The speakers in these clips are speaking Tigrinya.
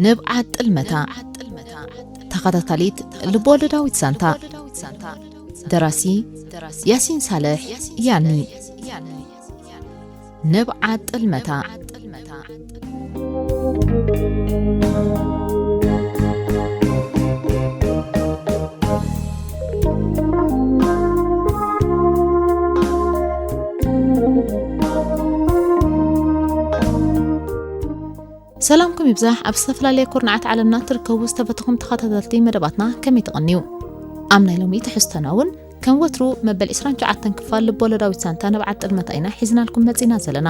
ንብዓት ጥልመታ፣ ተኸታታሊት ልቦወለዳዊት ዛንታ። ደራሲ ያሲን ሳልሕ ያኒ። ንብዓት ጥልመታ። ሰላምኩም ይብዛሕ። ኣብ ዝተፈላለየ ኩርናዓት ዓለምና ትርከቡ ዝተፈተኹም ተኸታተልቲ መደባትና ከመይ ትቐንዩ? ኣብ ናይ ሎሚ ትሕዝቶና እውን ከም ወትሩ መበል ዕስራን ትሽዓተን ክፋል ልቦለዳዊት ዛንታ ንብዓት ጥልመታ ኢና ሒዝናልኩም መጺና ዘለና።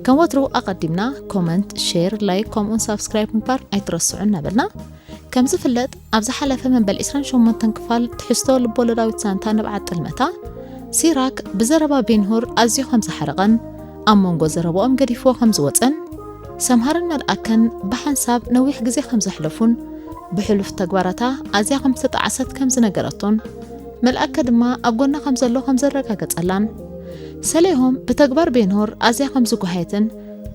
ከም ወትሩ ኣቐዲምና ኮመንት፣ ሼር፣ ላይክ ከምኡውን ሳብስክራይብ ምግባር ኣይትረስዑ እናበልና፣ ከም ዝፍለጥ ኣብ ዝሓለፈ መበል ዕስራን ሸሞንተን ክፋል ትሕዝቶ ልቦለዳዊት ዛንታ ንብዓት ጥልመታ ሲራክ ብዘረባ ቤንሁር ኣዝዩ ከም ዝሓረቐን ኣብ መንጎ ዘረባኦም ገዲፍዎ ከም ዝወጸን ሰምሃርን መልኣከን ብሓንሳብ ነዊሕ ግዜ ከም ዘሕለፉን ብሕሉፍ ተግባራታ ኣዝያ ከም ዝተጣዓሰት ከም ዝነገረቶን መልኣከ ድማ ኣብ ጎና ከም ዘሎ ከም ዘረጋገጸላን ሰሌሆም ብተግባር ቤንሆር ኣዝያ ከም ዝጓሃየትን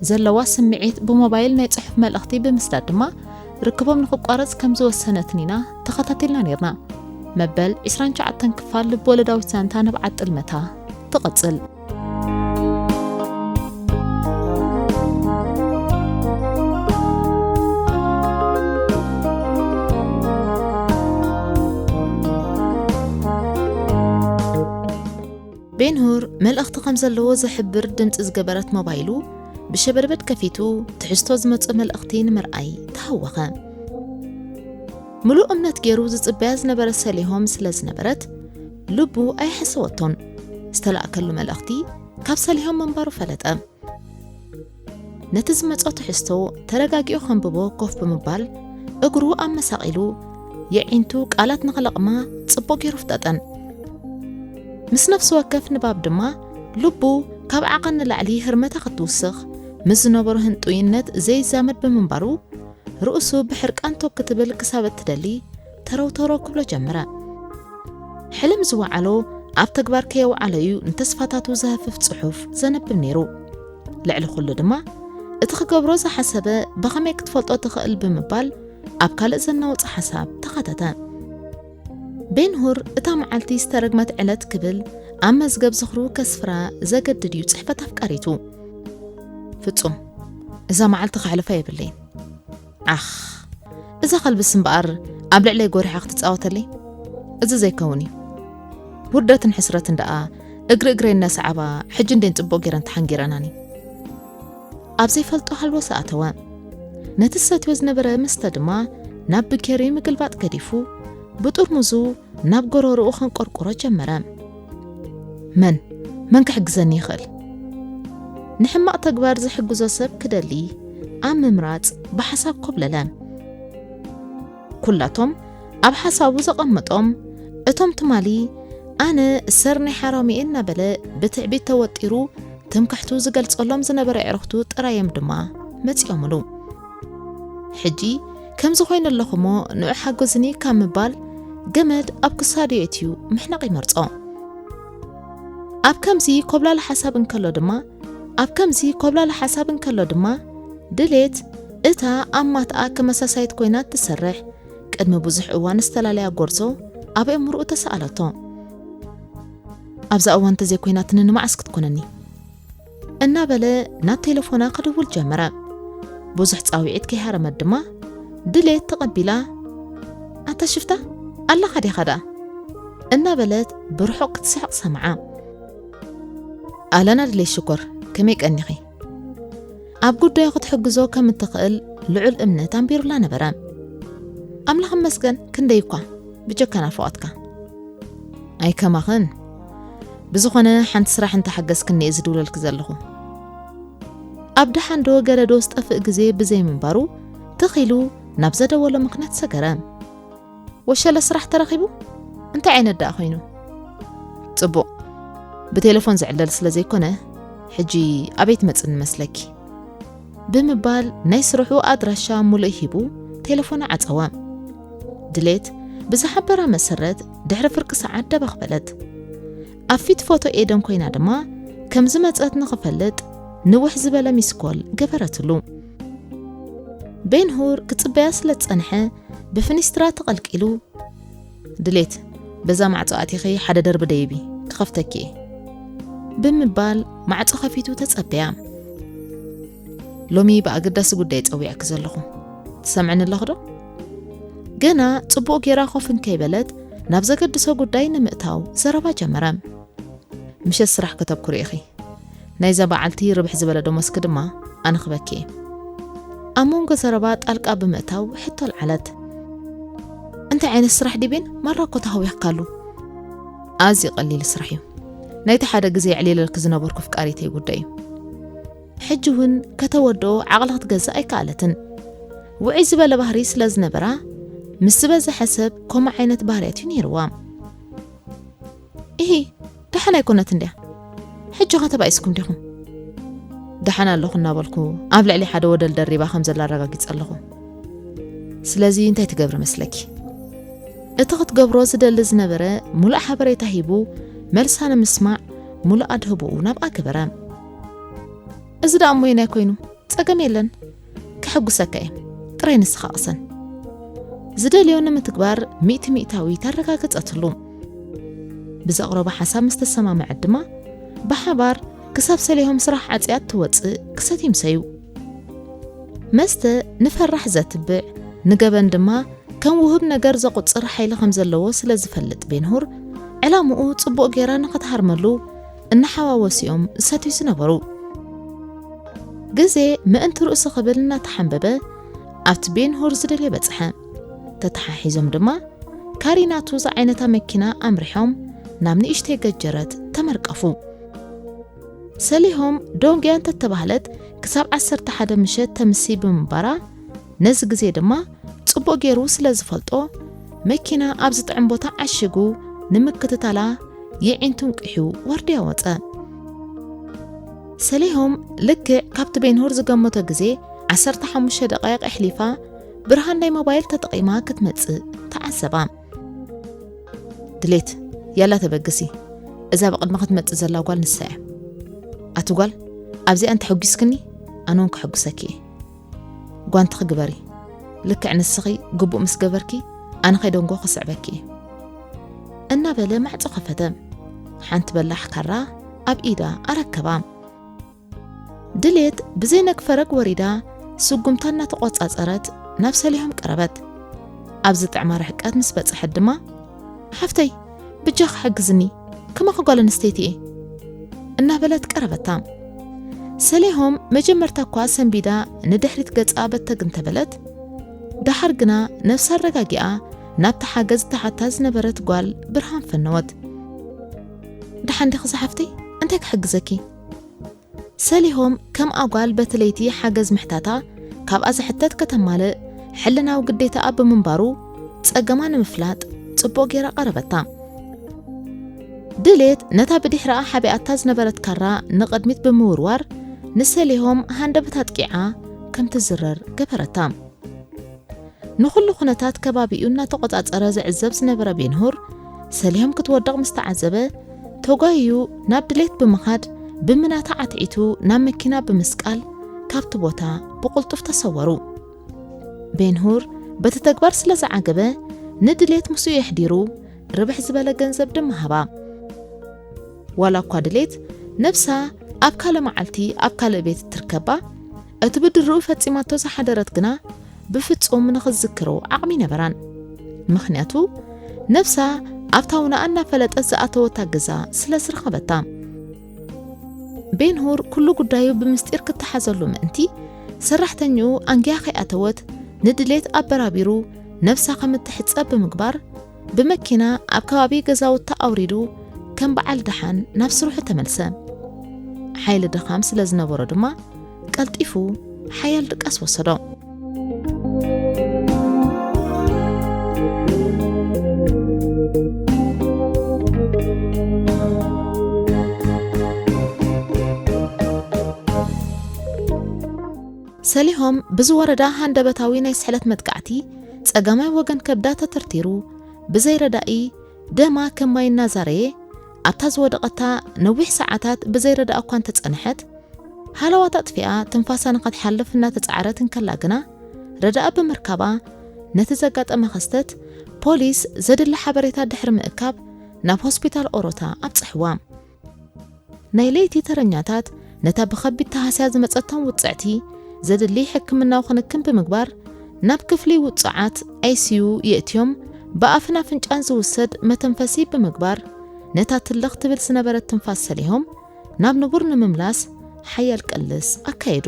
ዘለዋ ስምዒት ብሞባይል ናይ ጽሑፍ መልእኽቲ ብምስዳድ ድማ ርክቦም ንኽቋረጽ ከም ዝወሰነትን ኢና ተኸታቲልና ነይርና። መበል ዕስራን ትሽዓተን ክፋል ልብ ወለዳዊት ዛንታ ንብዓት ጥልመታ ትቕጽል። ቤንሁር መልእኽቲ ከም ዘለዎ ዝሕብር ድምጺ ዝገበረት ሞባይሉ ብሸበድበድ ከፊቱ ትሕዝቶ ዝመጽኦ መልእኽቲ ንምርኣይ ተሃወኸ። ምሉእ እምነት ገይሩ ዝጽበያ ዝነበረ ሰሊሆም ስለ ዝነበረት ልቡ ኣይሓሰወቶን። ዝተላእከሉ መልእኽቲ ካብ ሰሊሆም ምንባሩ ፈለጠ። ነቲ ዝመጾ ትሕዝቶ ተረጋጊኡ ከንብቦ ኮፍ ብምባል እግሩ ኣመሳቒሉ የዒንቱ ቃላት ንኽለቕማ ጽቡቕ ገይሩ ፍጠጠን። ምስ ነፍሲ ወከፍ ንባብ ድማ ልቡ ካብ ዓቐን ንላዕሊ ህርመታ ክትውስኽ ምስ ዝነበሮ ህንጡይነት ዘይዛመድ ብምንባሩ ርእሱ ብሕርቃን ቶክ ክትብል ክሳብ እትደሊ ተረው ተረው ክብሎ ጀመረ። ሕልም ዝወዓሎ ኣብ ተግባር ከየውዓሎ እዩ ንተስፋታቱ ዘህፍፍ ጽሑፍ ዘነብብ ነይሩ። ልዕሊ ኩሉ ድማ እቲ ክገብሮ ዝሓሰበ ብኸመይ ክትፈልጦ ትኽእል ብምባል ኣብ ካልእ ዘናውጽ ሓሳብ ተኻተተ። ቤንሁር እታ መዓልቲ ዝተረግመት ዕለት ክብል ኣብ መዝገብ ዝኽሩ ከስፍራ ዘገድድ እዩ ጽሕፈት ኣፍቃሪቱ። ፍጹም እዛ መዓልቲ ከሕልፋ የብለይን። ዓኽ እዛ ከልብስ እምበኣር ኣብ ልዕለይ ጎሪሓ ክትጻወተለይ? እዚ ዘይከውን እዩ። ውርደትን ሕስረትን ደኣ እግሪ እግረይ እናሰዓባ ሕጂ እንዴን ጽቡቕ ገይረን ተሓንጊረናኒ። ኣብ ዘይፈልጦ ሃልወ ዝኣተወ ነቲ ዝሰትዮ ዝነበረ መስተ ድማ ናብ ብኬሪ ምግልባጥ ገዲፉ ብጥርሙዙ ናብ ጎረርኡ ከንቆርቁሮ ጀመረ። መን መን ክሕግዘኒ ይኽእል? ንሕማቕ ተግባር ዝሕግዞ ሰብ ክደሊ ኣብ ምምራጽ ብሓሳብ ኮብለለ። ኩላቶም ኣብ ሓሳቡ ዘቐመጦም እቶም ትማሊ ኣነ ሰር ናይ ሓራም'የ እናበለ ብትዕቢት ተወጢሩ ትምክሕቱ ዝገልጸሎም ዝነበረ ኣዕሩኽቱ ጥራዮም ድማ መጺኦምሉ። ሕጂ ከምዚ ኮይነ ኣለኹ'ሞ ንዑ ሓግዙኒ ካብ ምባል ገመድ ኣብ ክሳዱ የእትዩ ምሕናቕ ይመርጾ። ኣብ ከምዚ ኮብላሊ ሓሳብ እንከሎ ድማ ኣብ ከምዚ ኮብላሊ ሓሳብ እንከሎ ድማ ድሌት እታ ኣብ ማትኣ ከመሳሳይት ኮይና እትሰርሕ ቅድሚ ብዙሕ እዋን ዝተላለያ ጎርዞ ኣብ ኣእምሮኡ ተሰኣለቶ። ኣብዛ እዋን እንተዘይኮይናትኒ ንመዓስ ክትኮነኒ? እናበለ ናብ ቴሌፎና ክድውል ጀመረ። ብዙሕ ጻውዒት ከይሃረመት ድማ ድሌት ተቐቢላ፣ ኣታ ሽፍታ ኣላኻ ዲኻ ደኣ? እናበለት ብርሑቕ ክትስሕቕ ሰምዓ። ኣለና ድሌት ሽኮር፣ ከመይ ቀኒኺ? ኣብ ጉዳዩ ክትሕግዞ ከም እትኽእል ልዑል እምነት ኣንቢሩላ ነበረ። ኣምላኽ ይመስገን፣ ክንደይ እኳ ብጀካ ናፍቖትካ። ኣይከማኽን። ብዝኾነ ሓንቲ ስራሕ እንተሓገዝክኒ እየ ዝድውለልኪ ዘለኹ። ኣብ ደሓን ዶ ገለ ዶ ዝጠፍእ ግዜ ብዘይምንባሩ ትኽ ኢሉ ናብ ዘደወሎ ምኽንያት ሰገረ። ወሸለ ስራሕ ተረኺቡ? እንታይ ዓይነት ደኣ ኮይኑ? ጽቡቕ። ብቴሌፎን ዝዕለል ስለ ዘይኮነ ሕጂ ኣበይ ትመጽእኒ መስለኪ? ብምባል ናይ ስርሑ ኣድራሻ ሙሉእ ሂቡ ቴሌፎና ዓጸወ። ድሌት ብዝሓበራ መሰረት ድሕሪ ፍርቂ ሰዓት ደበኽ በለት። ኣብ ፊት ፎቶ ኤደን ኮይና ድማ ከም ዝመጸት ንኽፈልጥ ንውሕ ዝበለ ሚስኮል ገበረትሉ። ቤንሁር ክጽበያ ስለ ዝጸንሐ፣ ብፍኒስትራ ተቐልቂሉ፣ "ድሌት፣ በዛ ማዕጾ ኣቲኺ ሓደ ደርቢ ደይቢ፣ ክኸፍተኪ እየ" ብምባል ማዕጾ ከፊቱ ተጸበያ። "ሎሚ ብኣገዳሲ ጉዳይ ጸዊዐኪ ዘለኹ። ትሰምዕኒ ኣለኹ ዶ?" ገና ጽቡቕ ጌራ ኮፍ እንከይበለት፣ ናብ ዘገድሶ ጉዳይ ንምእታው ዘረባ ጀመረ። "ምሸት ስራሕ ከተብኩሪ ኢኺ። ናይዛ በዓልቲ ርብሕ ዝበለ ደሞዝኪ ድማ ኣነ ክበኪ እየ።" ኣብ መንጎ ዘረባ ጣልቃ ብምእታው ሕቶ ኣልዓለት። "እንታይ ዓይነት ስራሕ ድዩ ቤን? ማራ እኮ ተሃዊኽካሉ?" "ኣዝዩ ቀሊል ስራሕ እዩ። ናይቲ ሓደ ግዜ የዕሊለልኪ ዝነበርኩ ፍቃሪተይ ጉዳይ እዩ።" ሕጂ እውን ከተወድኦ ዓቕሊ ክትገዝእ ኣይከኣለትን። ውዑይ ዝበለ ባህሪ ስለ ዝነበራ፣ ምስ ዝበዝሐ ሰብ ከምኡ ዓይነት ባህርያት እዩ ነይርዋ። "ኢሂ፣ ደሓን ኣይኮነትን ድያ? ሕጂ ኸ ተባኢስኩም ዲኹም?" "ደሓን ኣለኹ እናበልኩ፣ ኣብ ልዕሊ ሓደ ወደል ደሪባ ከም ዘላ ኣረጋጊጸ ኣለኹ። ስለዚ እንታይ ትገብሪ መስለኪ?" እቲ ክትገብሮ ዝደሊ ዝነበረ ሙሉእ ሓበሬታ ሂቡ፣ መልሳ ንምስማዕ ሙሉእ ኣድህቦኡ ናብኣ ገበረ። "እዚ ደኣ እሞ የናይ ኮይኑ? ጸገም የለን። ከሐጉሰካ እየ። ጥራይ ንስኻ ቅሰን።" ዝደልዮ ንምትግባር ሚእቲ ሚእታዊት ኣረጋገጸትሉ። ብዘቕረቦ ሓሳብ ምስ ተሰማምዐት ድማ፣ ብሓባር ክሳብ ሰሊሆም ስራሕ ዓጽያ እትወጽእ ክሰትዩ ምሰዩ። መስተ ንፈራሕ ዘትብዕ፣ ንገበን ድማ ከም ውሁብ ነገር ዘቑጽር ሓይሊ ከም ዘለዎ ስለ ዝፈልጥ ቤንሁር፣ ዕላምኡ ጽቡቕ ጌራ ንኽትሃርመሉ እናሓዋወሱ'ዮም ዝሰትዩ ዝነበሩ። ግዜ ምእንቲ ርእሱ ክብል እናተሓንበበ ኣብቲ ቤንሁር ዝደልዮ በጽሐ። ተተሓሒዞም ድማ ካሪናቱ ዝዓይነታ መኪና ኣምሪሖም ናብ ንእሽተይ ገጀረት ተመርቀፉ። ሰሊሆም ዶንግያ እንተተባህለት ክሳብ ዓሰርተ ሓደ ምሸት ተምሲ ብምንባራ፣ ነዚ ግዜ ድማ ጽቡቕ ገይሩ ስለ ዝፈልጦ፣ መኪና ኣብ ዝጥዕም ቦታ ዓሺጉ ንምክትታላ የዒንቱ እንቂሑ ዋርድያ ወጸ። ሰሊሆም ልክዕ ካብቲ ቤንሁር ዝገመቶ ግዜ ዓሰርተ ሓሙሽተ ደቃይቕ ኣሕሊፋ ብርሃን ናይ ሞባይል ተጠቒማ ክትመጽእ ተዓዘባ። ድሌት፣ ያላ ተበገሲ፣ እዛ ብቕድሚ ክትመጽእ ዘላ ጓል ንሳ እያ። ኣቲ ጓል፣ ኣብዚኣ እንተሐጒስክኒ፣ ኣነ እውን ከሐጉሰኪ እየ። ጓንትኺ ግበሪ። ልክዕ ንስኺ ግቡእ ምስ ገበርኪ፣ ኣነ ከይደንጎ ክስዕበኪ እየ። እናበለ ማዕጾ ከፈተ። ሓንቲ በላሕ ካራ ኣብ ኢዳ ኣረከባ። ድሌት ብዘይ ነግፈረግ ወሪዳ ስጉምታ እናተቖጻጸረት ናብ ሰሊሆም ቀረበት። ኣብ ዝጥዕማ ርሕቀት ምስ በጽሐት ድማ፣ "ሓፍተይ፣ ብጃኺ ሓግዝኒ፣ ከማኺ ጓል ኣንስተይቲ እየ" እናበለት ቀረበታ። ሰሊሆም መጀመርታ እኳ ሰንቢዳ ንድሕሪት ገጻ በተግ እንተበለት፣ ደሓር ግና ነፍሳ ኣረጋጊኣ ናብታ ሓገዝ ትሓታ ዝነበረት ጓል ብርሃን ፈነወት። "ደሓን ዲኺ ዝሓፍተይ? እንታይ ክሕግዘኪ?" ሰሊሆም ከም ኣጓል በቲ ለይቲ ሓገዝ ምሕታታ፣ ካብኣ ዝሕተት ከተማልእ ሕልናዊ ግዴታኣ ብምንባሩ፣ ጸገማ ንምፍላጥ ጽቡቕ ገይራ ቀረበታ። ድሌት ነታ ብድሕሪኣ ሓቢኣታ ዝነበረት ካራ ንቕድሚት ብምውርዋር፣ ንሰሊሆም ሃንደበት ኣጥቂዓ ከም ትዝረር ገበረታ። ንኹሉ ኩነታት ከባቢኡ እናተቖጻጸረ ዝዕዘብ ዝነበረ ቤንሁር፣ ሰሊሆም ክትወድቕ ምስ ተዓዘበ፣ ተጓይዩ ናብ ድሌት ብምኻድ፣ ብምናታ ዓትዒቱ ናብ መኪና ብምስቃል፣ ካብቲ ቦታ ብቕልጡፍ ተሰወሩ። ቤንሁር በቲ ተግባር ስለ ዝዓገበ፣ ንድሌት ምስኡ የሕዲሩ፣ ርብሕ ዝበለ ገንዘብ ድማ ሃባ። ዋላ እኳ ድሌት ነብሳ ኣብ ካልእ መዓልቲ ኣብ ካልእ ቤት እትርከባ፣ እቲ ብድርኡ ፈጺማቶ ዝሓደረት ግና ብፍጹም ንኽትዝክሮ ዓቕሚ ነበራን። ምኽንያቱ፣ ነብሳ ኣብታ ውናኣ እናፈለጠት ዝኣተወታ ገዛ ስለ ዝረኸበታ። ቤንሁር ኩሉ ጉዳዩ ብምስጢር ክተሓዘሉ ምእንቲ፣ ሰራሕተኛኡ ኣንጊያ ከይኣተወት ንድሌት ኣበራቢሩ ነብሳ ከም እትሕጸብ ብምግባር፣ ብመኪና ኣብ ከባቢ ገዛውታ ኣውሪዱ ከም በዓል ደሓን ናብ ስርሑ ተመልሰ። ሓይሊ ድኻም ስለ ዝነበሮ ድማ ቀልጢፉ ሓያል ድቃስ ወሰዶ። ሰሊሆም ብዝወረዳ ሃንደበታዊ ናይ ስሕለት መጥቃዕቲ ጸጋማይ ወገን ከብዳ ተተርቲሩ ብዘይ ረዳኢ ደማ ከም ማይ እናዛረየ ኣብታ ዝወደቐታ ነዊሕ ሰዓታት ብዘይ ረዳእ እኳ እንተጸንሐት፣ ሃለዋት ኣጥፊኣ ትንፋሳ ንኸትሓልፍ እናተጻዕረት እንከላ ግና፣ ረዳኣ ብምርካባ፣ ነቲ ዘጋጠመ ክስተት ፖሊስ ዘድሊ ሓበሬታ ድሕሪ ምእካብ ናብ ሆስፒታል ኦሮታ ኣብጽሕዋ። ናይ ለይቲ ተረኛታት ነታ ብኸቢድ ተሃስያ ዝመጸቶም ውጽዕቲ ዘድሊ ሕክምናዊ ክንክን ብምግባር ናብ ክፍሊ ውጹዓት ኣይሲዩ የእትዮም ብኣፍን ኣፍንጫን ዝውሰድ መተንፈሲ ብምግባር ነታ ትልኽ ትብል ዝነበረት ትንፋስ ሰሊሆም ናብ ንቡር ንምምላስ ሓያል ቅልስ ኣካየዱ።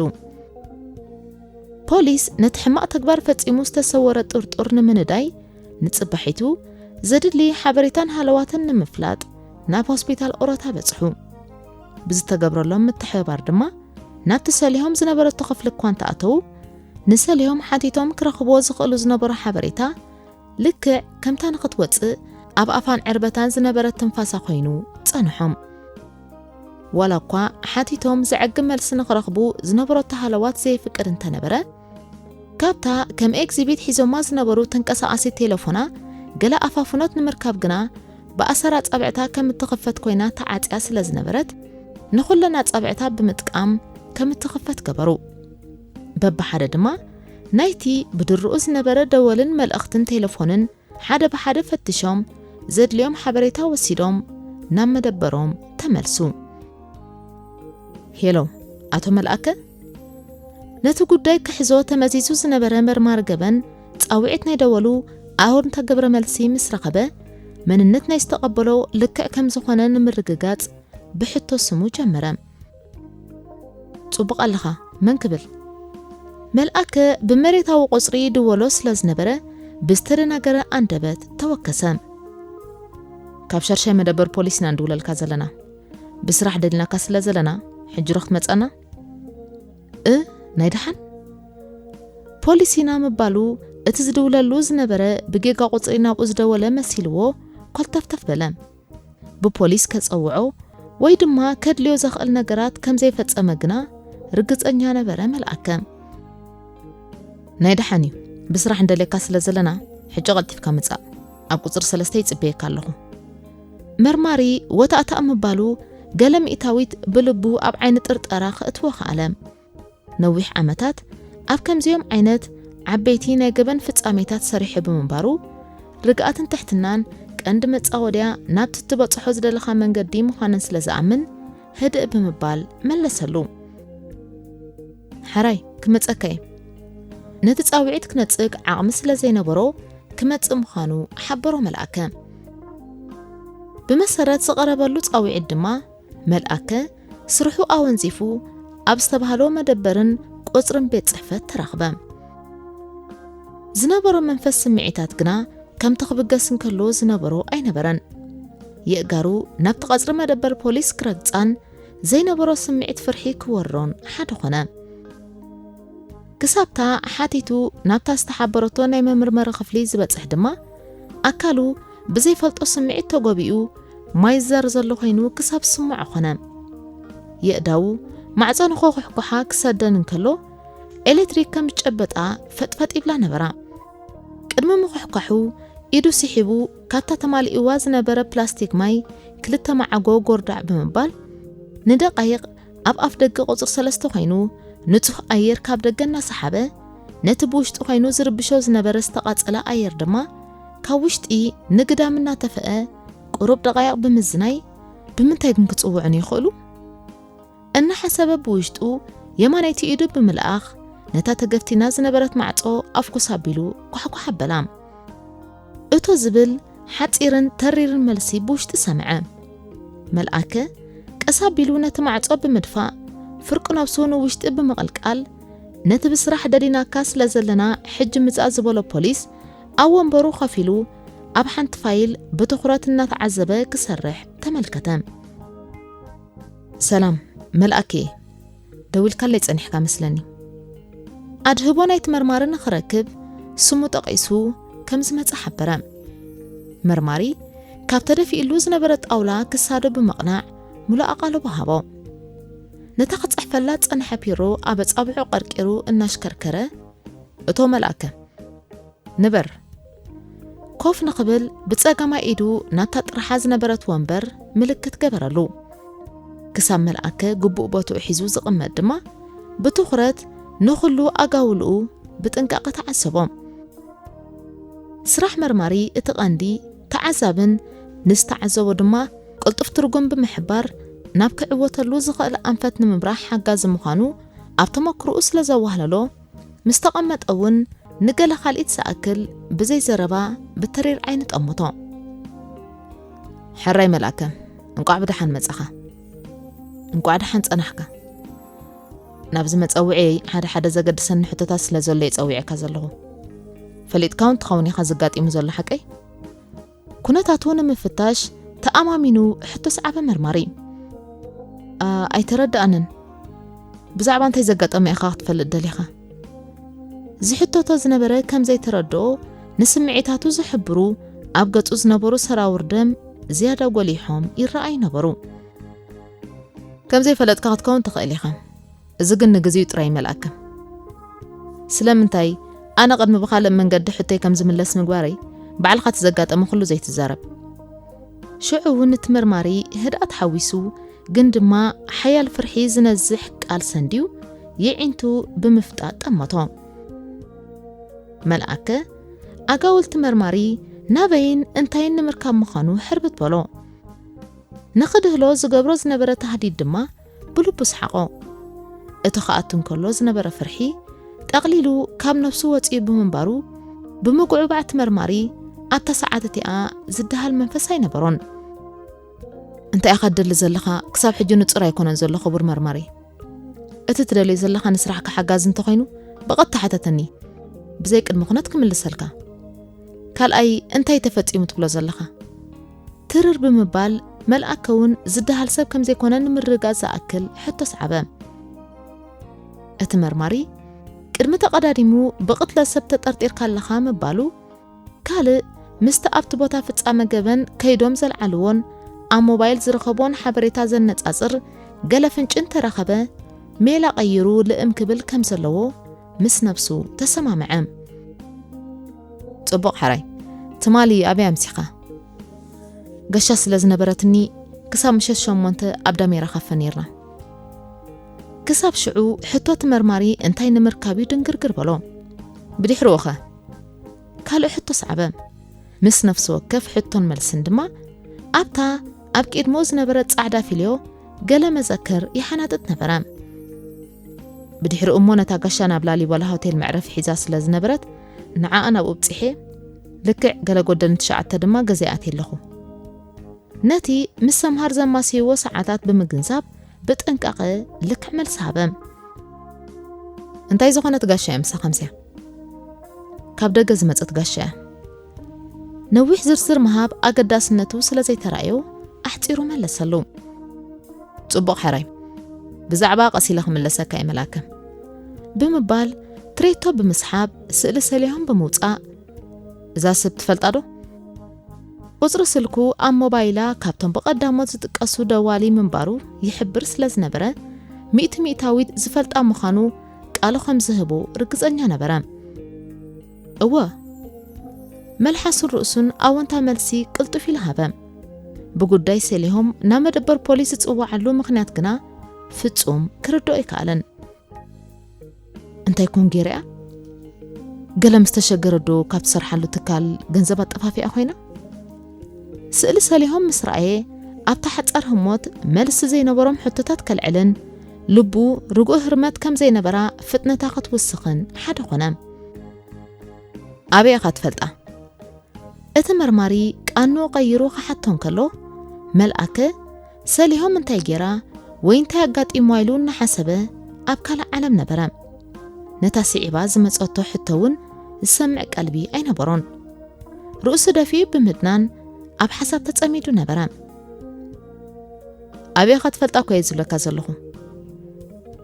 ፖሊስ ነቲ ሕማቕ ተግባር ፈጺሙ ዝተሰወረ ጥርጡር ንምንዳይ ንጽባሒቱ ዘድሊ ሓበሬታን ሃለዋትን ንምፍላጥ ናብ ሆስፒታል ኦሮታ በጽሑ። ብዝተገብረሎም ምትሕብባር ድማ ናብቲ ሰሊሆም ዝነበረቶ ክፍሊ እኳ እንተኣተዉ ንሰሊሆም ሓቲቶም ክረኽብዎ ዝኽእሉ ዝነበሩ ሓበሬታ ልክዕ ከምታ ንኽትወጽእ ኣብ ኣፋን ዕርበታን ዝነበረት ትንፋሳ ኮይኑ ጸንሖም። ዋላ እኳ ሓቲቶም ዘዕግብ መልሲ ንኽረኽቡ ዝነበረቶ ሃለዋት ዘይፍቅድ እንተነበረ፣ ካብታ ከም ኤግዚቢት ሒዞማ ዝነበሩ ተንቀሳቓሲት ቴሌፎና ገለ ኣፋፍኖት ንምርካብ ግና ብኣሰር ኣጻብዕታ ከም እትኽፈት ኮይና ተዓጽያ ስለ ዝነበረት፣ ንኹለን ኣጻብዕታ ብምጥቃም ከም እትኽፈት ገበሩ። በብሓደ ድማ ናይቲ ብድርኡ ዝነበረ ደወልን መልእኽትን ቴሌፎንን ሓደ ብሓደ ፈትሾም ዘድልዮም ሓበሬታ ወሲዶም ናብ መደበሮም ተመልሱ። ሄሎ፣ ኣቶ መልኣከ? ነቲ ጉዳይ ክሕዞ ተመዚዙ ዝነበረ መርማሪ ገበን ጻውዒት ናይ ደወሉ ኣወንታ ግብረ መልሲ ምስ ረኸበ መንነት ናይ ዝተቐበሎ ልክዕ ከም ዝኾነ ንምርግጋጽ ብሕቶ ስሙ ጀመረ። ጽቡቕ ኣለኻ፣ መን ክብል? መልኣከ ብመሬታዊ ቁጽሪ ይድወሎ ስለ ዝነበረ ብዝተደናገረ ኣንደበት ተወከሰ። ካብ ሻድሻይ መደበር ፖሊስ ኢና ንድውለልካ ዘለና። ብስራሕ ደሊናካ ስለ ዘለና ሕጂ ዶ ክትመጸና? እ ናይ ደሓን? ፖሊስ ኢና ምባሉ እቲ ዝድውለሉ ዝነበረ ብጌጋ ቁጽሪ ናብኡ ዝደወለ መሲልዎ ኮልተፍተፍ በለ። ብፖሊስ ከጸውዖ ወይ ድማ ከድልዮ ዘኽእል ነገራት ከም ዘይፈጸመ ግና ርግጸኛ ነበረ መልኣከ። ናይ ደሓን እዩ፣ ብስራሕ እንደልየካ ስለ ዘለና ሕጂ ቀልጢፍካ ምጻእ። ኣብ ቁጽሪ ሰለስተ ይጽበየካ ኣለኹ። መርማሪ ወታእታእ ምባሉ ገለ ሚእታዊት ብልቡ ኣብ ዓይኒ ጥርጠራ ክእትዎ ከኣለ። ነዊሕ ዓመታት ኣብ ከምዚኦም ዓይነት ዓበይቲ ናይ ገበን ፍጻሜታት ሰሪሑ ብምንባሩ፣ ርግኣትን ትሕትናን ቀንዲ መጻወድያ ናብቲ እትበጽሖ ዝደለኻ መንገዲ ምዃነን ስለ ዝኣምን፣ ህድእ ብምባል መለሰሉ። ሕራይ፣ ክመጸካ እየ። ነቲ ጻውዒት ክነጽግ ዓቕሚ ስለ ዘይነበሮ፣ ክመጽእ ምዃኑ ሓበሮ መልኣከ። ብመሰረት ዝቐረበሉ ጻውዒት ድማ፣ መልኣከ ስርሑ ኣወንዚፉ ኣብ ዝተባህሎ መደበርን ቁጽርን ቤት ጽሕፈት ተራኽበ። ዝነበሮ መንፈስ ስምዒታት ግና ከምቲ ክብገስ እንከሎ ዝነበሮ ኣይነበረን። የእጋሩ ናብቲ ቀጽሪ መደበር ፖሊስ ክረግጻን ዘይነበሮ ስምዒት ፍርሒ ክወሮን ሓደ ኾነ። ክሳብታ ሓቲቱ ናብታ ዝተሓበረቶ ናይ መመርመሪ ክፍሊ ዝበጽሕ ድማ፣ ኣካሉ ብዘይፈልጦ ስምዒት ተጎቢኡ ማይ ዝዘር ዘሎ ኮይኑ ክሳብ ዝስምዖ ኾነ። የእዳዉ ማዕጾ ንኸኹሕኩሓ ክሰደን እንከሎ፣ ኤሌክትሪክ ከም ዝጨበጣ ፈጥፈጥ ይብላ ነበራ። ቅድሚ ምኹሕኳሑ ኢዱ ስሒቡ ካብታ ተማሊእዋ ዝነበረ ፕላስቲክ ማይ ክልተ መዓጎ ጎርዳዕ ብምባል፣ ንደቃይቕ ኣብ ኣፍ ደገ ቁጽሪ ሰለስተ ኮይኑ ንጹህ ኣየር ካብ ደገ እናሰሓበ፣ ነቲ ብውሽጢ ኮይኑ ዝርብሾ ዝነበረ ዝተቓጸለ ኣየር ድማ ካብ ውሽጢ ንግዳም እናተፈአ ቁሩብ ደቃይቕ ብምዝናይ፣ "ብምንታይ ግን ክጽውዑኒ ይኽእሉ?" እናሓሰበ ብውሽጡ የማነይቲ ኢዱ ብምልኣኽ ነታ ተገፍቲና ዝነበረት ማዕጾ ኣፍኩስ ኣቢሉ ኳሕኳሕ ኣበላ። እቶ ዝብል ሓጺርን ተሪርን መልሲ ብውሽጢ ሰምዐ። መልኣከ ቀስ ኣቢሉ ነቲ ማዕጾ ብምድፋእ፣ ፍርቂ ነብሱ ንውሽጢ ብምቕልቃል፣ ነቲ ብስራሕ ደሊናካ ስለ ዘለና ሕጂ ምጻእ ዝበሎ ፖሊስ ኣብ ወንበሩ ኮፍ ኢሉ ኣብ ሓንቲ ፋይል ብትኹረት እናተዓዘበ ክሰርሕ ተመልከተ። "ሰላም፣ መልኣከ እየ። ደዊልካለይ ጸኒሕካ መስለኒ።" ኣድህቦ ናይቲ መርማሪ ንኽረክብ ስሙ ጠቒሱ ከም ዝመጸ ሓበረ። መርማሪ ካብ ተደፊእሉ ዝነበረ ጣውላ ክሳዱ ብምቕናዕ ምሉእ ኣቓልቦ ሃቦ። ነታ ክጽሕፈላ ዝጸንሐ ፒሮ ኣብ ኣጻብዑ ቀርቂሩ እናሽከርከረ፣ "እቶ መልኣከ፣ ንበር።" ኮፍ ንኽብል ብጸጋማይ ኢዱ ናብታ ጥርሓ ዝነበረት ወንበር ምልክት ገበረሉ። ክሳብ መልኣከ ግቡእ ቦትኡ ሒዙ ዝቕመጥ ድማ ብትኹረት ንኹሉ ኣጋውልኡ ብጥንቃቐ ተዓዘቦ። ስራሕ መርማሪ እቲ ቀንዲ ተዓዛብን ንዝተዓዘቦ ድማ ቅልጡፍ ትርጉም ብምሕባር ናብ ክዕወተሉ ዝኽእል ኣንፈት ንምምራሕ ሓጋዚ ምዃኑ ኣብ ተመክሮኡ ስለ ዘዋህለሎ፣ ምስ ተቐመጠ እውን ንገለ ካልኢት ዝኣክል ብዘይ ዘረባ ብተሪር ዓይኒ ጠመቶ። ሕራይ መልኣከ፣ እንቋዕ ብደሓን መጻኻ። እንቋዕ ደሓን ጸናሕካ። ናብዚ መጸውዒ ሓደ ሓደ ዘገድሰኒ ሕቶታት ስለ ዘሎ እየ ጸዊዐካ ዘለኹ። ፈሊጥካ እውን ትኸውን ኢኻ ዘጋጢሙ ዘሎ ሓቀይ? ኩነታቱ ንምፍታሽ ተኣማሚኑ ሕቶ ሰዓበ መርማሪ። "ኣ፣ ኣይተረድኣንን። ብዛዕባ እንታይ ዘጋጠመ ኢኻ ክትፈልጥ ደሊኻ?" ዝሕተቶ ዝነበረ ከም ዘይተረድኦ ንስምዒታቱ ዝሕብሩ ኣብ ገጹ ዝነበሩ ሰራውር ደም ዝያዳ ጎሊሖም ይረኣዩ ነበሩ። "ከም ዘይፈለጥካ ክትከውን ትኽእል ኢኻ። እዚ ግን ንግዜኡ ጥራይ ይመልኣካ። ስለምንታይ ኣነ ቅድሚ ብኻልእ መንገዲ ሕቶይ ከም ዝምለስ ምግባረይ ባዕልኻ እቲ ዘጋጠመ ኩሉ ዘይትዛረብ?" ሽዑ እውን እቲ መርማሪ ህድኣት ሓዊሱ፣ ግን ድማ ሓያል ፍርሒ ዝነዝሕ ቃል ሰንድዩ የዒንቱ ብምፍጣጥ ጠመቶ። መልኣከ ኣጋውልቲ መርማሪ ናበይን እንታይን ንምርካብ ምዃኑ ሕርብት በሎ። ንኽድህሎ ዝገብሮ ዝነበረ ታህዲድ ድማ ብልቡ ሰሓቖ። እቲ ክኣቱ እንከሎ ዝነበረ ፍርሒ ጠቕሊሉ ካብ ነብሱ ወጺኡ ብምንባሩ፣ ብምጉዕባዕ እቲ መርማሪ ኣብታ ሰዓት እቲኣ ዝደሃል መንፈስ ኣይነበሮን። "እንታይ ኢኻ ትደሊ ዘለኻ? ክሳብ ሕጂ ንጹር ኣይኮነን ዘሎ ክቡር መርማሪ። እቲ ትደልዮ ዘለኻ ንስራሕካ ሓጋዚ እንተኾይኑ ብቐጥታ ሓተተኒ። ብዘይ ቅድመ ኩነት ክምልሰልካ። ካልኣይ እንታይ ተፈጺሙ ትብሎ ዘለኻ?" ትርር ብምባል መልኣከ እውን ዝደሃል ሰብ ከም ዘይኮነ ንምርግጋጽ ዝኣክል ሕቶ ሰዓበ። እቲ መርማሪ ቅድሚ ተቐዳዲሙ ብቕትለት ሰብ ተጠርጢርካ ኣለኻ ምባሉ፣ ካልእ ምስቲ ኣብቲ ቦታ ፍጻመ ገበን ከይዶም ዘልዓልዎን ኣብ ሞባይል ዝረኸቦን ሓበሬታ ዘነጻጽር ገለ ፍንጭ እንተረኸበ፣ ሜላ ቀይሩ ልእም ክብል ከም ዘለዎ ምስ ነብሱ ተሰማምዐ። "ጽቡቕ ሕራይ፣ ትማሊ ኣበይ ኣምሲኻ?" "ገሻ ስለ ዝነበረትኒ ክሳብ ምሸት ሸሞንተ ኣብ ዳሜራ ካፈ ነይርና." ክሳብ ሽዑ ሕቶ እቲ መርማሪ እንታይ ንምርካብ እዩ ድንግርግር በሎ። ብድሕሪኡ ኸ? ካልእ ሕቶ ሰዓበ። ምስ ነፍሲ ወከፍ ሕቶን መልስን ድማ ኣብታ ኣብ ቅድሚኡ ዝነበረት ጻዕዳ ፊልዮ ገለ መዘክር ይሓናጥጥ ነበረ። ብድሕሪኡ እሞ ነታ ጋሻ ናብ ላሊበላ ሆቴል መዕረፊ ሒዛ ስለ ዝነበረት፣ ንዓኣ ናብኡ ብጺሐ፣ ልክዕ ገለ ጎደልን ትሽዓተ ድማ ገዛይ ኣትየ ኣለኹ። ነቲ ምስ ሰምሃር ዘማስይዎ ሰዓታት ብምግንዛብ ብጥንቃቐ ልክዕ መልሲ ሃበ። እንታይ ዝኾነት ጋሻ እያ ምሳኻ ኣምስያ? ካብ ደገ ዝመጸት ጋሻ እያ። ነዊሕ ዝርዝር ምሃብ ኣገዳስነቱ ስለ ዘይተራእዮ ኣሕጺሩ መለሰሉ። ጽቡቕ ሕራይ፣ ብዛዕባ ቀስ ኢለ ክምለሰካ እየ መላከ፣ ብምባል ትሬቶ ብምስሓብ ስእሊ ሰሊሆም ብምውጻእ፣ እዛ ሰብ ትፈልጣ ዶ? ቁጽሪ ስልኩ ኣብ ሞባይላ ካብቶም ብቐዳሞት ዝጥቀሱ ደዋሊ ምንባሩ ይሕብር ስለ ዝነበረ፣ ሚእቲ ሚእታዊት ዝፈልጣ ምዃኑ ቃሉ ከም ዝህቦ ርግጸኛ ነበረ። እወ። መልሓሱን ርእሱን ኣወንታ መልሲ ቅልጡፍ ኢሉ ሃበ። ብጉዳይ ሰሊሆም ናብ መደበር ፖሊስ ዝጽውዓሉ ምኽንያት ግና ፍጹም ክርድኦ ኣይከኣለን። እንታይ ኮን ገይራ እያ? ገለ ምስ ተሸገረ ዶ ካብ ትሰርሓሉ ትካል ገንዘብ ኣጠፋፊኣ ኮይና? ስእሊ ሰሊሆም ምስ ረኣየ፣ ኣብታ ሓጻር ህሞት መልሲ ዘይነበሮም ሕቶታት ከልዕልን ልቡ ርጉእ ህርመት ከም ዘይነበራ ፍጥነታ ክትውስኽን ሓደ ኮነ። ኣበይ ኢኻ ትፈልጣ? እቲ መርማሪ ቃንኡ ቀይሩ ክሓቶ እንከሎ፣ መልኣከ ሰሊሆም እንታይ ገይራ ወይ እንታይ ኣጋጢምዋ ኢሉ እናሓሰበ ኣብ ካልእ ዓለም ነበረ። ነታ ስዒባ ዝመጸቶ ሕቶ እውን ዝሰምዕ ቀልቢ ኣይነበሮን። ርእሱ ደፊኡ ብምድናን ኣብ ሓሳብ ተጸሚዱ ነበረ። ኣበይ ኢኻ ትፈልጣ እኮ እየ ዝብለካ ዘለኹ።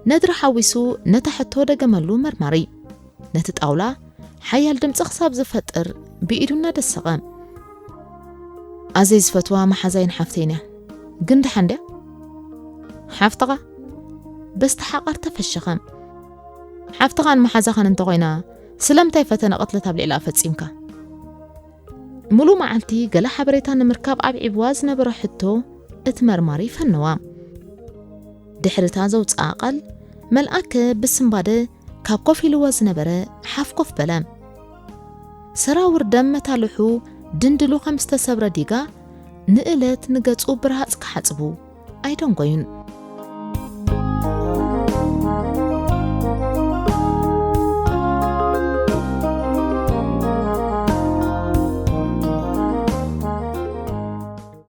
ነድሪ ሓዊሱ ነታ ሕቶ ደገመሉ መርማሪ። ነቲ ጣውላ ሓያል ድምጺ ክሳብ ዝፈጥር ብኢዱ እናደሰቐ። ኣዘይ ዝፈትዋ መሓዛይን ሓፍተይን እያ። ግን ደሓን ድያ? ሓፍትኻ? በስተሓቓር ተፈሸኸ። ሓፍትኻን መሓዛኻን እንተኾይና፣ ስለምንታይ ፈተነ ቅትለት ኣብ ልዕሊኣ ፈጺምካ? ሙሉእ መዓልቲ ገለ ሓበሬታ ንምርካብ ኣብ ዒብዋ ዝነበረ ሕቶ እቲ መርማሪ ፈነዋ። ድሕሪ እታ ዘውጽኣ ቃል፣ መልኣከ ብስንባደ ካብ ኮፍ ኢልዎ ዝነበረ ሓፍ ኮፍ በለ። ሰራውር ደም መታልሑ ድንድሉ ከም ዝተሰብረ ዲጋ ንእለት ንገጹ ብርሃጽ ክሓጽቡ ኣይደንጎዩን።